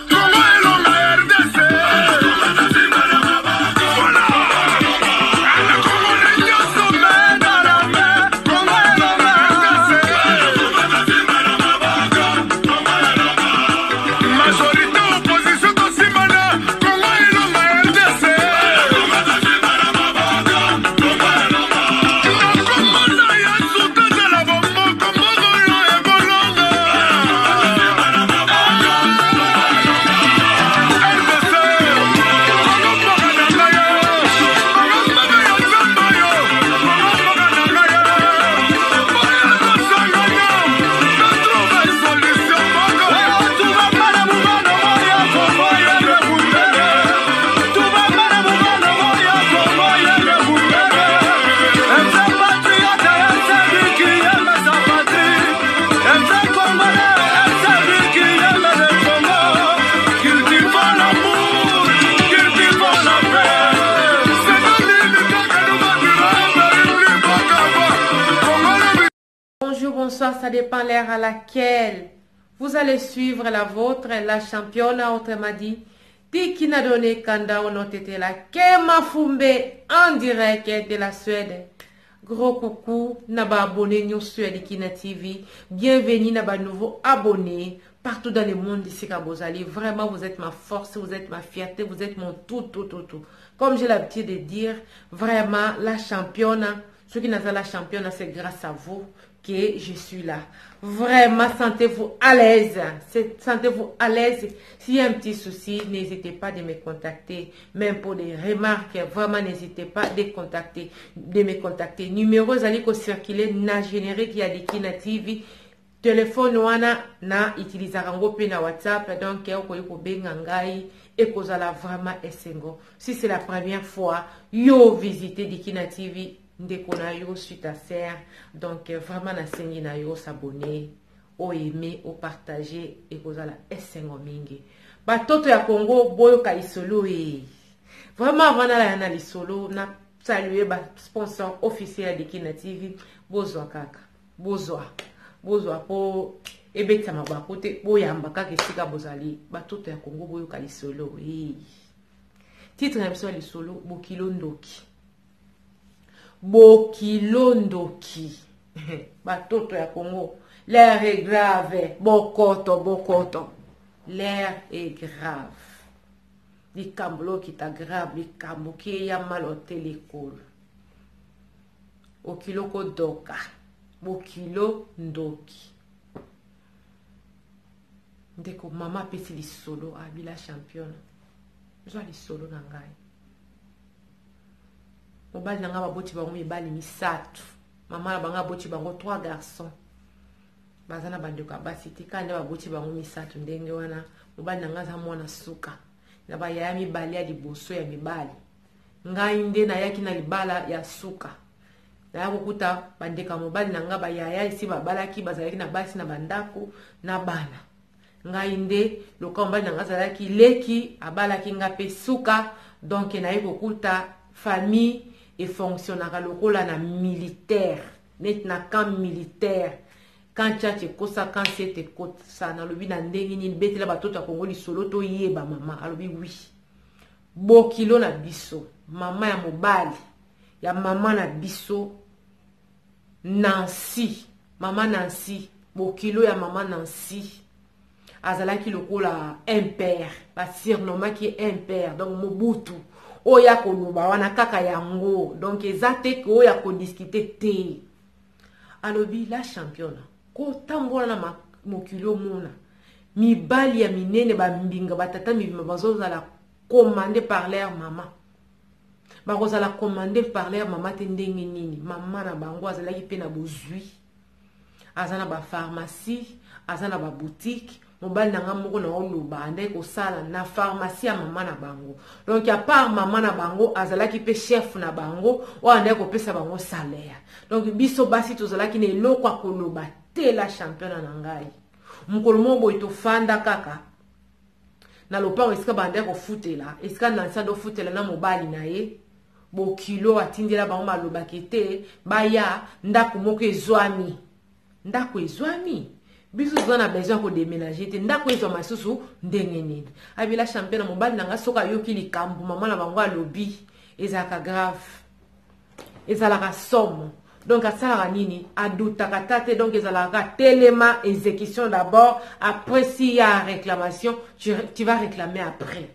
Congo elonga RDC. Majorité opposition tosimbana, Congo elonga RDC. Nakomona Yesu tozala bomoko, mbongo yo ekolonga. RDC, Congo mboka na ngai yo, Congo mboka ya Nzambe yo, Congo mboka na ngai yo. Boya tosangana, totrouve solution moko. Bonjour, bonsoir, ça dépend l'heure à laquelle vous allez suivre la vôtre, la championne, autrement dit, Dikina Donné Kanda Onotetela Kema Fumbe en direct de la Suède. Gros coucou, na ba abonné nyonso ya Dikina TV. Bienvenue na ba nouveaux abonnés partout dans le monde ici bozali. Vraiment, vous êtes ma force, vous êtes ma fierté, vous êtes mon tout, tout, tout, tout. Comme j'ai l'habitude de dire, vraiment, la championne, ceux qui n'ont pas la championne, c'est grâce à vous que je suis là. Vraiment, sentez-vous à l'aise. Sentez-vous à l'aise. S'il y a un petit souci, n'hésitez pas de me contacter. Même pour des remarques, vraiment, n'hésitez pas de contacter, de me contacter. Numéro ezali ko circuler na générique ya Dikina TV. Téléphone wana na utilisaka yango mpe na WhatsApp. Donc, okoki kobenga ngai ekozala vraiment esengo. Si c'est la première fois, yo visiter Dikina TV, ndeko na yo suis ta sœur. Donc, vraiment nasengi na yo s'abonner, oaimer, opartager ekozala esengo mingi. Batoto ya Congo boyoka lisolo e. Vraiment avant nalaya na lisolo na saluer ba sponsor officiel ya Dikina TV, bozwa kaka. Bozwa. Bozwa po ebetisa mabaku te, boyamba kaka esika bozali. Batoto ya Congo boyoka lisolo e. Titre na biso ya lisolo, Bokilo ndoki. Bokilo ndoki. Batoto ya Congo, l'air est grave. Bokoto, bokoto. L'air est grave. Likambo lokita grave, likambo ki ya malote lekolo. Okilo kodoka. Bokilo ndoki. Ndeko mama apesi lisolo abila championne. Zwa lisolo na ngai. Mobali na ngai baboti bango mibali misato. Mama na bango aboti bango 3 garçons. Baza na bandeko ya basi te, kaka nde baboti bango misato ndenge wana. Mobali na ngai aza mwana suka. Na bayaya mibale ya liboso ya mibali. Ngai nde nayaki na libala ya suka. Naya kokuta bandeko ya mobali na ngai bayaya esi babalaki, bazalaki na basi na bandako na bana. Ngai nde lokola mobali na ngai azalaki leki, abalaki nga pe suka, donc naye kokuta famille efonctionnaka lokola na militaire, neti na camp militaire. Quand tchatch ekosa, quand sete ekosa, nalobi na ndenge nini betela batoto ya Congo lisolo toyeba mama, alobi oui. Bokilo na biso, mama ya mobali ya mama na biso Nancy, mama Nancy, bokilo ya mama Nancy azalaki lokola un père, ba surnommaki un père, donc Mobutu. Oya koloba wana kaka yango, donc eza te ke oya kodiscuter te. Alobi la championne, kotambola na mokili omona mibali ya minene ba mbinga ba tata mibima bazozala commandé par leur mama. Bakozala commandé par leur mama te ndenge nini? Mama na bango azalaki pe na bozwi. Aza na ba pharmacie, aza na ba boutique. Mobali na nga moko na oloba andaki kosala na pharmacie ya mama na bango. Donc à part mama na bango azalaki pe chef na bango oyo andaki kopesa bango salaire. Donc biso basi tozalaki na eloko ya koloba te la championne na ngai. Mokolo moko boye tofanda kaka na lopango esika bandaki kofutela, esika Nancy ando futela na mobali na ye. Bokilo atindela bango malobaki te baya ndako moko ezwami. Ndako ezwami. Biso toza na besoin ya kodeménage te, ndako ezwama lisusu ndenge nini? Abila champion na mobali na nga, soki ayoki likambo mama na bango alobi, ezalaka grave, ezalaka somo. Donc asalaka nini? Adutaka ta te. Donc ezalaka telema, exécution d'abord, après s'il y a réclamation, tu vas réclamer après.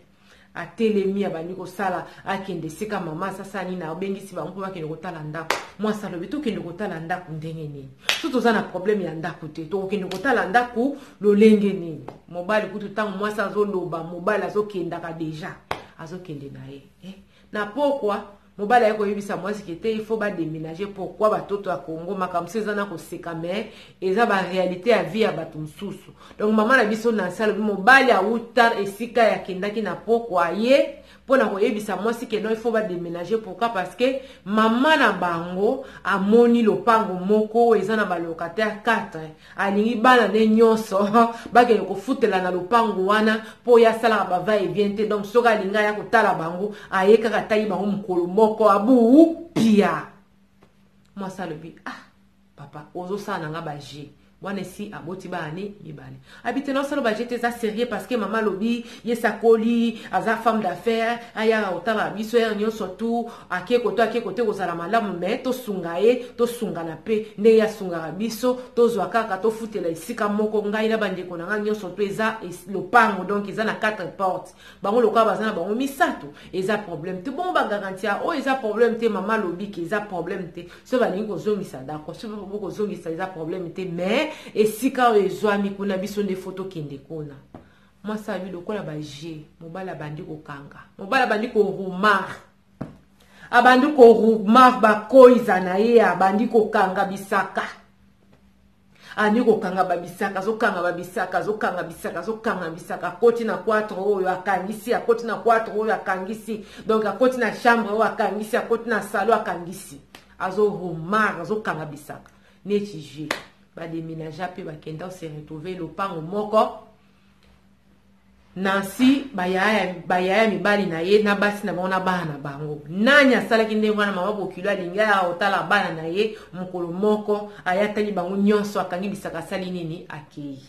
Atelemi, abandi kosala, akende esika mama asasa nini, abengisi bango mpo bakende kotala ndako. Mwasi alobi: "Tokende kotala ndako ndenge nini? So toza na problème ya ndako te, tokokende kotala ndako lolenge nini?" Mobali kutu, ntango mwasi azoloba, mobali azokendaka déjà, azokende na ye, eh? Na pokwa, mobali aye koyebisa mwasi ke te, il faut badéménager. Pourquoi? Batoto ya Kongo, makambo mosusu eza na koseka, mais eza baréalité ya vie ya bato mosusu. Donc mama na biso Nansi alobi mobali awuta esika yakendaki na pokwa, aye mpona koyebisa mwasi ke non, il faut badéménager. Pourquoi? Parce que mama na bango amoni lopango moko oyo eza na balocataire 4, alingi bana ne nyonso bakende kofutela na lopango wana, mpo oyo asalaka bava et vient te. Donc soki alingi aya kotala bango, aye kaka, atali bango mokolo moko, abu pia. Mwasi alobi: "Ah papa, ozosala na nga baje wana." Esi aboti bana ne mibale. Abi te, nasala baje te, eza sérieux, parce que mama alobi ye sakoli aza femme d'affaires, ayaka kotala biso heure nyonso tu, ake kote, ake kote, kozala malamu. Mais tosunga ye, tosungana mpe ndenge asungaka biso, tozwa kaka tofutela esika moko, ngai na bandeko na ngai nyonso to. Eza lopango, donc eza na 4 porte, bango lokola baza na bango misato, eza problème te. Bongo bagarantie oyo eza problème te. Mama alobi ke eza problème te, so balingi kozongisa, d'accord, so bokozongisa, eza problème te, mais esika oyo ezwami kuna, biso nde faut tokende kuna. Mwasi abi lokola baje, mobali abandi kokanga, mobali abandi korumar, abandi korumar bakoiza na ye, abandi kokanga bisaka, andi kokanga babisaka, azokanga babisaka, azokanga bisaka, azokanga bisaka. Akoti na 4 oyo, akangisi, akoti na 4 oyo, akangisi, donc akoti na chambre oyo, akangisi, akoti na salon, akangisi, azorumar, azokanga bisaka neti je. Badéménagea mpe bakenda ose retrouver lopango moko. Nansi, bayaya, bayaya mibali na ye na basi na bango na bana na bango. Nani asalaki ndenge wana? Mama bokilo alingi aya kotala bana na ye mokolo moko, aya, atali bango nyonso, akangi bisaka, asali nini, akei.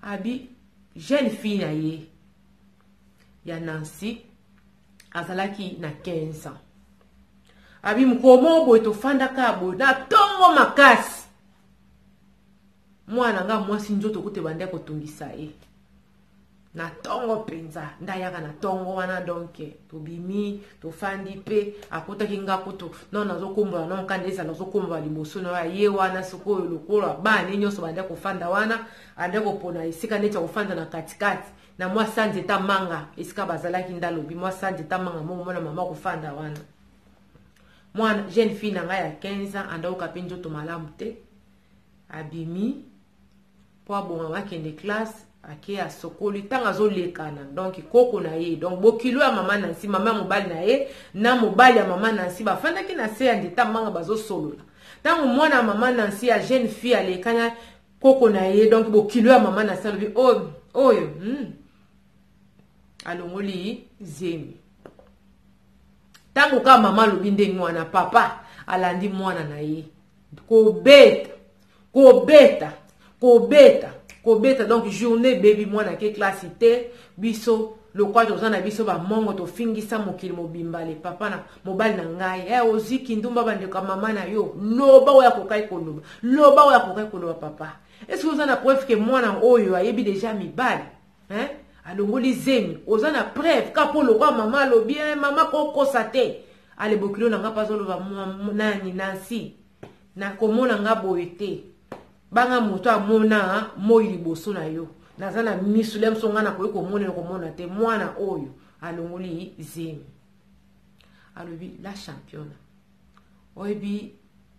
Abi jeune fille na ye ya Nancy azalaki na 15 ans. Abi mokolo moko boye, tofandaka boye na ntongo makasi, mwana nga mwasi nzoto kuta ebandi kotungisa ye na ntongo mpenza. Nde ayaka na ntongo wana, donc tobimi, tofandi mpe akutaki nga kutu no nazokombola no nkanda ezala, nazokombola liboso na ye wana. Sikoyo lokola bana nyonso bande kofanda wana, ande kopona esika neti ya kofanda na katikati na mwa sanzeta manga esika bazalaki. Nde alobi mwa sanzeta manga moko, mwana mama kofanda wana. Mwana jeune fille na ngai ya 15 ans andakoka mpe nzoto malamu te. Abimi mpo abongama akende classe, ake, asokoli. Ntango azolekana, donc koko na ye, donc bokilo ya mama Nansi, mama ya mobali na ye na mobali ya mama Nansi bafandaki na se ya nzeta manga, bazosolola. Ntango mwana ya mama Nansi ya jeune fille alekana koko na ye, donc bokilo ya mama Nansi, alobi oyo oyo, Alongoli zemi. Ntango kaka mama alobi ndenge wana, papa alandi mwana na ye kobeta, kobeta, kobeta, kobeta. Donc journée ebebi, mwana ake classe te. Biso lokwa toza na biso bamongo, tofingisa mokili mobimba. Le papa na mobali na ngai, eh, oziki ndumba, bandeko ya mama na yo, loba oyo akokai koloba, loba oyo akokai koloba. Papa, est-ce oza na preuve ke mwana oyo ayebi déjà mibali, hein? Alongoli zemi, oza na preuve? Ka mpo lokwa mama alobi, eh, mama kokosa te. Ale bokilo na nga mpe azoloba nani, Nansi, nakomona nga boye te, banga moto amona moi liboso na yo, naza na miso le moso, ngai nakoki komona, komona te. Mwana oyo alongoli zemi. Alobi: "La championne, oyebi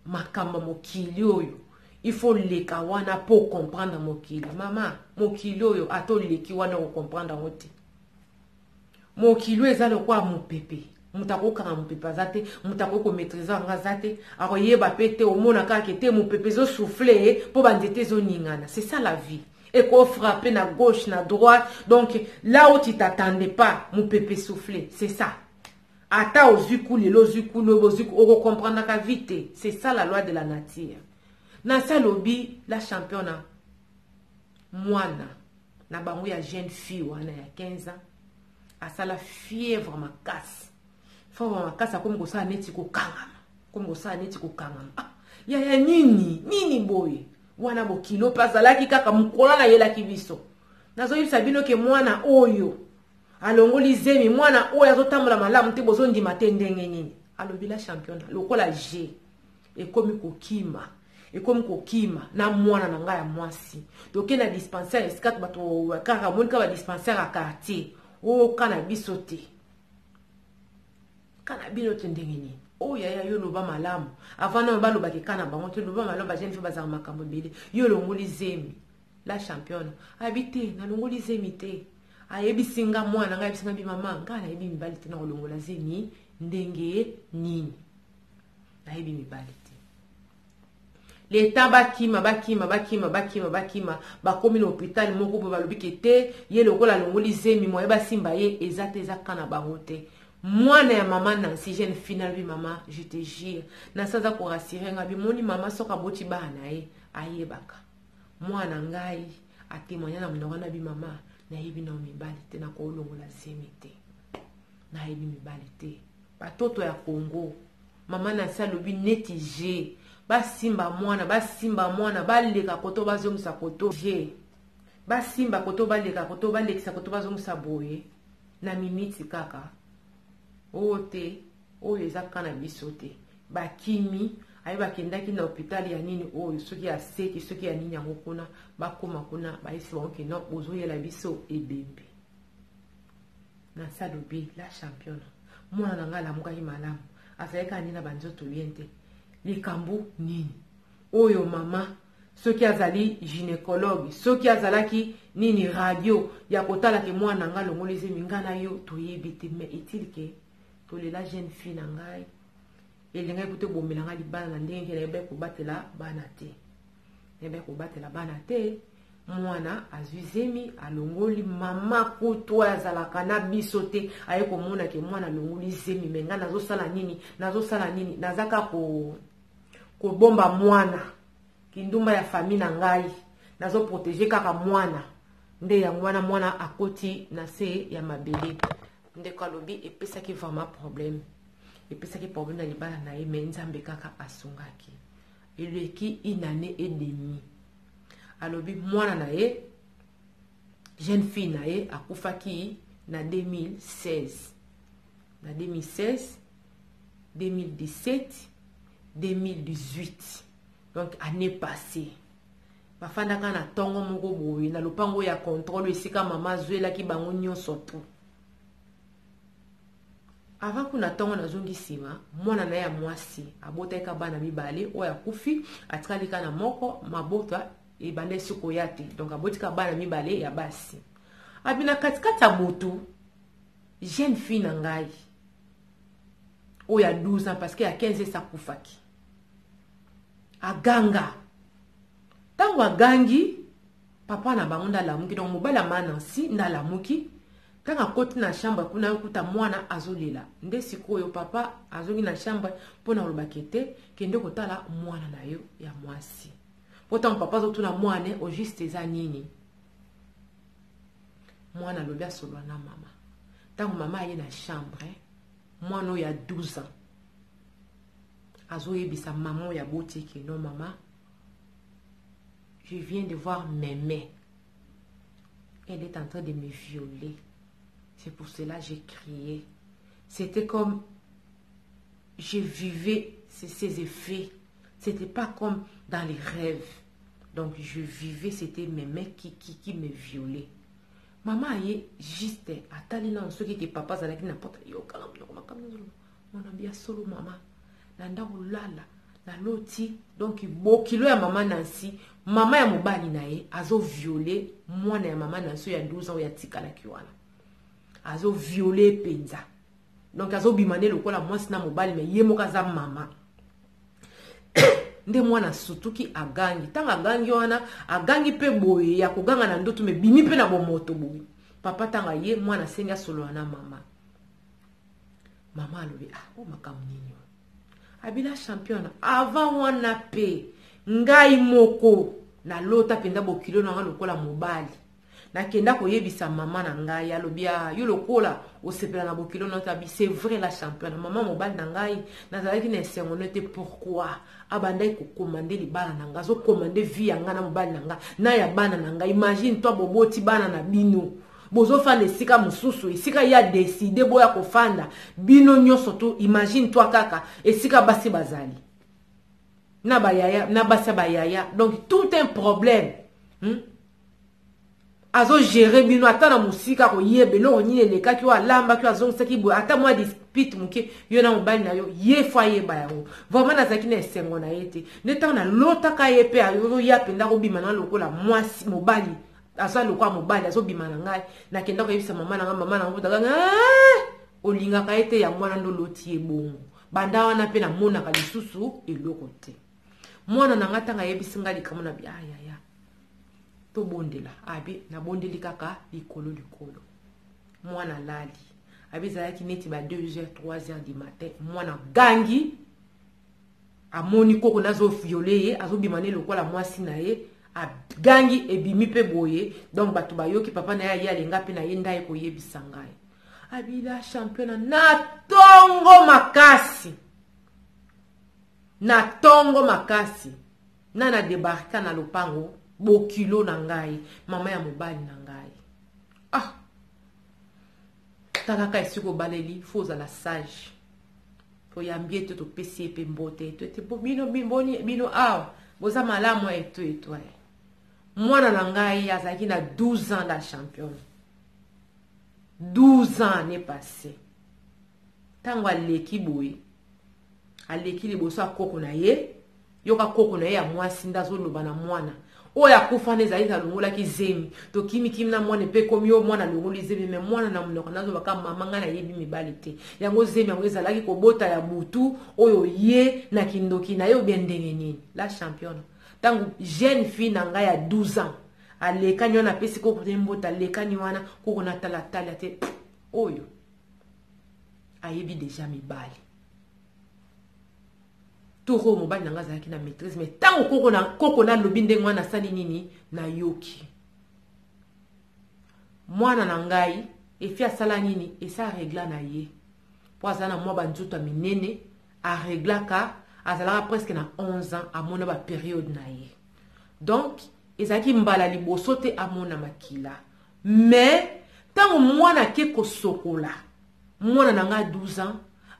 makambo mokili oyo, il faut leka wana mpo comprendre mokili. Mama, mokili oyo, ata oleki wana, okocomprendre yango te. Mokili oyo eza lokola mopepe, moto akokanga mopepe aza te, moto akoki komaîtriser yango aza te, akoyeba mpe te. Omona kaka te mopepe ezosouffle mpo banzete ezoningana. C'est ça la vie, ekofrappe na gauche, na droite, donc là où tu t'attendais pas, mopepe souffle. C'est ça, ata ozwi ku lelo, ozwi ku lobi, ozwi, okocomprendaka vie te. C'est ça la loi de la nature. Nancy alobi la championa mwana na bango ya jeune fille wana ya 15 ans asala fièvre makasi, fièvre makasi, akomi kosala neti kokangama, akomi kosala neti kokangama. Ah, yaya, nini nini boye wana? Bokilo mpe azalaki kaka mokolo nayelaki biso. Nazoyebisa bino ke mwana oyo alongoli zemi, mwana oyo azotambola malamu te, bozondima te ndenge nini. Alobi la championa, lokola g ekomi kokima, ekomi kokima na mwana na ngai ya mwasi, toke na dispensaire esika bato kaka moni kaka badispensaire ya quartier oyo ka na biso te, ka na bino te. Ndenge nini oyo yaya? Yo loba malamu avant nayo balobaki ka na bango te. Loba malamu, bajeune fille bazalaka makambo ebele. Yo olongoli zemi? La championne ayebi te, nalongoli zemi te. Ayebisi nga, mwana ngai ayebisi nga bi: "Mama, ngai nayebi mibali te, na kolongola zemi ndenge nini? Nayebi mibali te." Leta bakima, bakima, bakima, bakima, bakima, bakomi na hôpital moko boye, balobi ke te, ye lokola alongoli zemi, moye basimba ye eza te, eza ka na bango te. Mwana ya mama Nancy, jeune fille, nalobi: "Mama, je te jure." Nancy aza korassurer nga, bimoni mama soki aboti bana na ye ayebaka. Mwana ngai atémoigne na monoko na bi: "Mama, nayebi nao mibali te, nakolongola zemi te, nayebi mibali te." Batoto ya Congo, mama Nancy alobi neti g basimba mwana, basimba mwana, baleka koto, bazongisa koto, g basimba koto, baleka koto, balekisa koto, bazongisa boye na miniti kaka oyo te, oyo eza ka na biso te. Bakimi, aye bakendaki na hôpital ya nini oyo, soki ya seki, soki ya nini yango kuna. Bakóma kuna, bayesi bango ke non, bozoyela biso ebembe. Nancy alobi: "La championne, mwana na ngai alamukaki malamu, azalaki kaka nini na banzoto bien te. Likambo nini oyo mama?" Soki azali gynécologue, soki azalaki nini, radio ya kotalaki mwana na ngai alongoli zemi, ngai na yo toyebi te. Mais est-il ke tolela jeune fille na ngai, elingaki kuta ebomela ngai libala na ndenge ke nayebaki kobatela bana te, nayebaki kobatela bana te. Mwana azwi zemi, alongoli. Mama kutu oyo azalaka na biso te aye komona ke mwana alongoli zemi. Me ngai nazosala nini? Nazosala nini? Naza kaka kobomba mwana, kindumba ya famille na ngai, nazoprotéger kaka mwana. Nde yango wana mwana akoti na se ya mabele. Ndeko alobi epesaki vraiment problème, epesaki problème na libala na ye, me Nzambe kaka asungaki. Eleki une année et demi, alobi mwana na ye, jeune fille na ye, akufaki na 2016. Na 2016, 2017, 2018, donc année passée, bafandaka na ntongo moko boye na lopango ya contrôle, esika mama azwelaki bango nyonso tu avant kuna. Ntongo nazongi nsima, mwana na ye ya mwasi abotaki bana mibale oyo akufi, atikali kaka na moko. Mabota ebanda esi koya te, donc abotika bana mibale ya basi. Abi na katikati ya butu, jeune fille na ngai oyo ya 12 ans, parce que ya 15 esi akufaki, aganga. Ntango agangi, papa na bango nde alamuki, donc mobali ya ma Nancy nde alamuki. Ntango akoti na chambre kuna, akuta mwana azolela. Nde sikoyo papa azongi na chambre mpona kolobaki ete kende kotala mwana na yo ya mwasi. Mpo ntango papa azotuna mwana au juste eza nini, mwana alobi asolola na mama. Ntango mama aye na chambre, mwana oyo ya 12 ans azoyebisa mama oyo aboti ke: "Non mama, je viens de voir mémé, elle est en train de me violer, c'est pour cela j'ai crié. C'était comme je vivais ces effets, c'était pas comme dans les rêves, donc je vivais, c'était mémé qui me violait." Mama aye juste atali nano soki ete papa azalaki na porte. Yokanga monoko makambo nazoloba. Mwana bia solo: "Mama, na ndako lala naloti." Donc bokilo ya mama Nancy, mama ya mobali na ye, azovioler mwana ya mama Nancy oyo ya 12 ans oyo atikalaki wana, azovioler mpenza. Donc azobima nde lokola mwasi na mobali, me ye moko aza mama. Nde mwana sutuki, agangi. Ntango agangi wana, agangi mpe boye ya koganga na ndoto, me bimi mpe na bomoto boye. Papa ntango aye, mwana asengi asolola na mama. Mama alobi: "Ah, o makambo nini oyo?" Abila championne, avant wana mpe Ngai moko nalota mpenza bokilo na ngai lokola mobali. Nakenda koyebisa mama na ngai, alobi ah, yo lokola osepela na bokilo na tabi, c'est vrai la championne. Mama mobali na ngai nazalaki na esengo no te, pourquoi abandaki kokomande libala na ngai, azokomande vie ya ngai na mobali na ngai na ya bana na ngai. Imagine toi, boboti bana na bino, bozofanda esika mosusu, esika ye adeside boya kofanda bino nyonso to. Imagine toi kaka esika basi bazali na bayaya, na basi ya bayaya, donc tout un problème, Azogere bino ata na mosika, koyeba eloko nini elekaki, oyo alambaki, oyo azongisaki boye, ata mwa dispute moke yo na mobali na yo, ye fo ayeba yango. Vraiment nazalaki na esengo na ye te. Nde ntango nalotaka ye mpe azoya mpenza kobima na lokola mwasi mobali, aza lokola mobali azobima na ngai, nakenda koyebisa mama na ngai. Mama na ngai kotaka olingaka ye te, yango wana nde oloti ye bongo. Banda wana mpe namonaka lisusu eloko te. Mwana na ngai, ntango ayebisi ngai likambo na bi, ayaya, tobondela. Abi nabondeli kaka likolo likolo, mwana alali. Abi ezalaki neti ba 2 heures, 3 heures du matin, mwana gangi, amoni koko nazoviole ye, azobima ne lokola mwasi na ye. Agangi, ebimi mpe boye, donc bato bayoki. Papa na ye aye, alenga mpe na ye nda ye koyebisa ngai. Abila championa na ntongo makasi, na ntongo makasi na débarquer na lopango bokilo na ngai, mama ya mobali na ngai. Ah, talaka esika obaleli, fo ozala sage. Toyambi ye te, topesi ye mpe mbote to ete bino bino awa boza malamu eto eto. Mwana na ngai azalaki na 12 ans, la championne, 12 ans année passée. Ntango aleki boye, aleki liboso ya koko na ye, yoka koko na ye ya mwasi nde azoloba na mwana oyo akufa nde ezalaki alongolaki zemi. Tokimikimi na mwana mpe ekomi yo mwana alongoli zemi, me mwana na monoko nazobaka: "Mama, ngai nayebi mibali te." Yango zemi yango ezalaki kobota ya butu oyo ye na kindoki na ye obie ndenge nini? La championne, ntango jeune fille na ngai ya 12 ans alekani wana, apesi koko te mbote, alekani wana, koko natalatala te, oyo ayebi deja mibali. Tour oyo mobali na ngai azalaki na maîtrise, mais ntango koko na koko nalobi ndenge wana, asali nini? Nayoki mwana na ngai efi asala nini? Esa régler na ye, mpo aza na mwa banzoto ya minene. Areglaka, azalaka presque na 11 ans, amona bapériode na ye, donc ezalaki mbala liboso te amona makila. Mais ntango mwana ake kosokola, mwana na ngai 12 ans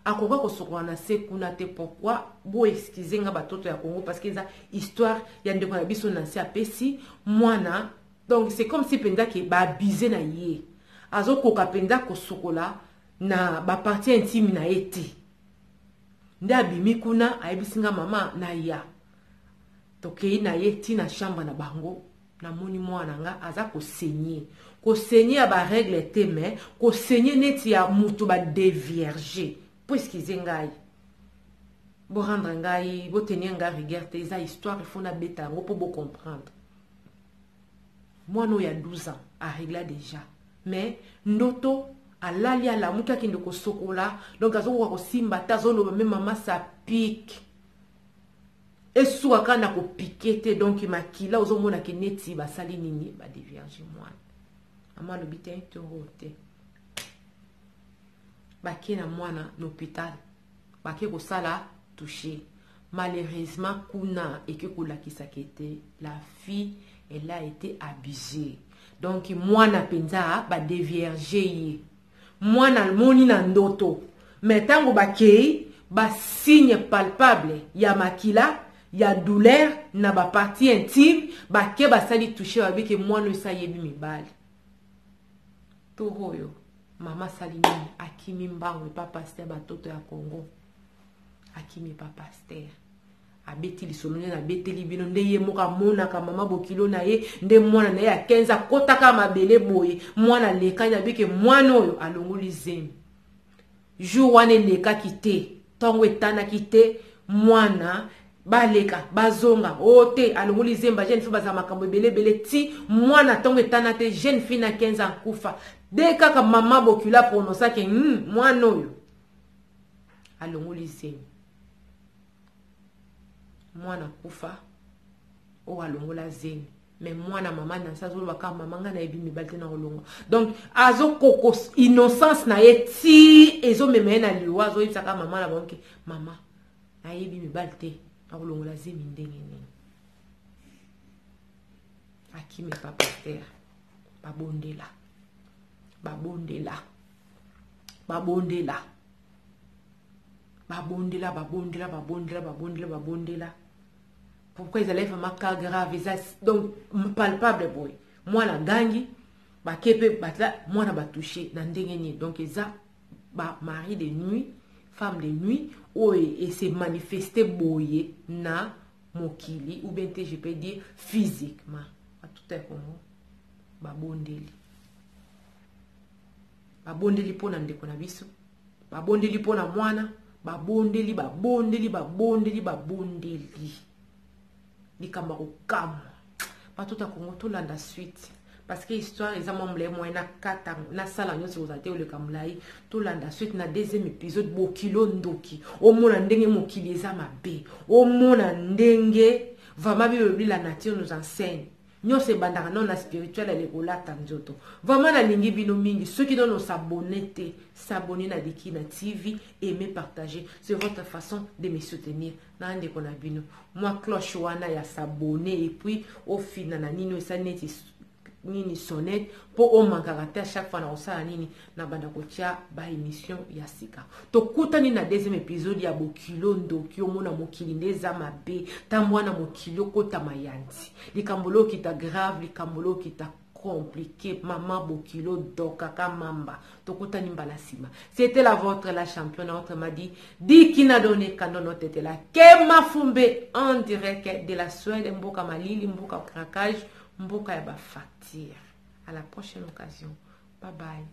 akoka kosokola na se kuna te. Pourquoi? Boexcuse nga batoto ya Congo, parce que eza histoire ya ndeko na biso Nansi apesi mwana. Donc c'est comme si mpenza ke baabuser na ye, azokoka mpenza kosokola na bapartie intime na ye te. Nde abimi kuna, ayebisi nga: "Mama, naya." Tokei na ye ntina chambre na bango. Namoni mwana nga aza kosaigner, kosaigner ya barègle te, mais kosaigner neti ya moto badévierge. Po excuse ngai, borendre ngai, botenir ngai rigueur te, eza histoire, ifo nabeta yango mpo bocomprendre. Mwana oyo ya 12 ans arégla déjà, mais ndoto alali, alamuki, akende kosokola, donc azokoka kosimba te. Azoloba: "Me mama, ça pique." Esuka kaka na kopiquer te, donc makila ozomonake neti basali nini? Badévierge mwana. Mama alobi te, toro te. Bake na mwana na hôpital, bake kosala toucher. Malheureusement kuna eke kolakisaka ete la fille, elle a été abusée. Donc mwana mpenza badévierge ye. Mwana amoni na ndoto, mais ntango bakei, basigne palpable ya makila, ya douleur na bapartie intime. Bake, basali toucher, babike mwana oyo esi ayebi mibali. Tour oyo mama asali nini? Akimi mbango epa pasteur. Batoto ya Congo, akimi epa pasteur, abeti lisolo nde nabeteli bino, nde ye moko amonaka mama bokilo na ye, nde mwana na ye ya 15 akɔtaka mabele boye. Mwana alekani, abike mwana oyo alongoli zemi. Jour wana elekaki te, ntongo etanaki te, mwana baleka bazonga o te, alongoli zemba. Jeune fille bazala makambo ebele ebele ti mwana ntongo etana te, jeune fille na 15 ans kufa de kaka. Mama bokilo aprononçaki mwana oyo alongoli zemi, mwana kufa. Oyo alongola zemi, mais mwana mama Nansi azoloba kaka: "Mama, ngai nayebi mibali te, na kolongwa." Donc azokoko innocence na ye ti ezomema ye na liwa. Azoyebisa kaka mama na bango ke: "Mama, nayebi mibali te, nakolongola zemi ndenge nini?" Akimi pa pasteur. Babondela, babondela, babondela, babondela, babondela, babondela, babondela, babondela. Pourquoi ezalaki vraiment cas grave, eza donc palpable boye. Mwana gangi, bake mpe batla mwana, batouche na ndenge nini? Donc eza bamari de nuit, femme de nuit oyo ese manifeste boye na mokili, ou bien te, je peux dire physiquement. Batuta ya Kongo babondeli, babondeli mpo na ndeko na biso, babondeli mpo na mwana, babondeli, babondeli, babondeli, babondeli. Likambo ya kokamwa, batuta Kongo, tolanda suite parce que histoire eza mwa molai. Moye nakata, nasala nyonso kozala te, oleka molai. Tolanda suite na deuxième épisode. Bokilo ndoki, omona ndenge mokili eza mabe, omona ndenge vraiment Bible, la nature nous enseigne. Nyonso ebandaka nano na spirituel, alekolata nzoto. Vraiment nalingi bino mingi. Soki nano s'abonner te, s'abonner na Dikina TV, aimer, partager, c'est votre façon de me soutenir. Na ndeko na bino, mwa cloche wana ya s'abonner et puis ofina na nini esali neti nini, sonnette, mpo omankaka te. À chaque fois na kosala nini, na banda kotia baémission ya sika. Tokutani na deuxième épisode ya Bokilo Ndoki. Omona mokili nde eza mabe. Ntango wana mokili okotama yandi, likambo lo okita grave, likambo lo okita compliqué. Mama bokilo dokaka mamba. Tokutani mbala nsima. C'était la vôtre, la championne, autrement dit Dikina Done Kandono Tetela Kema Fumbe, en direct de la Suède, mboka malili, mboka craquage, mboka ya bafacture. À la prochaine occasion, bye bye.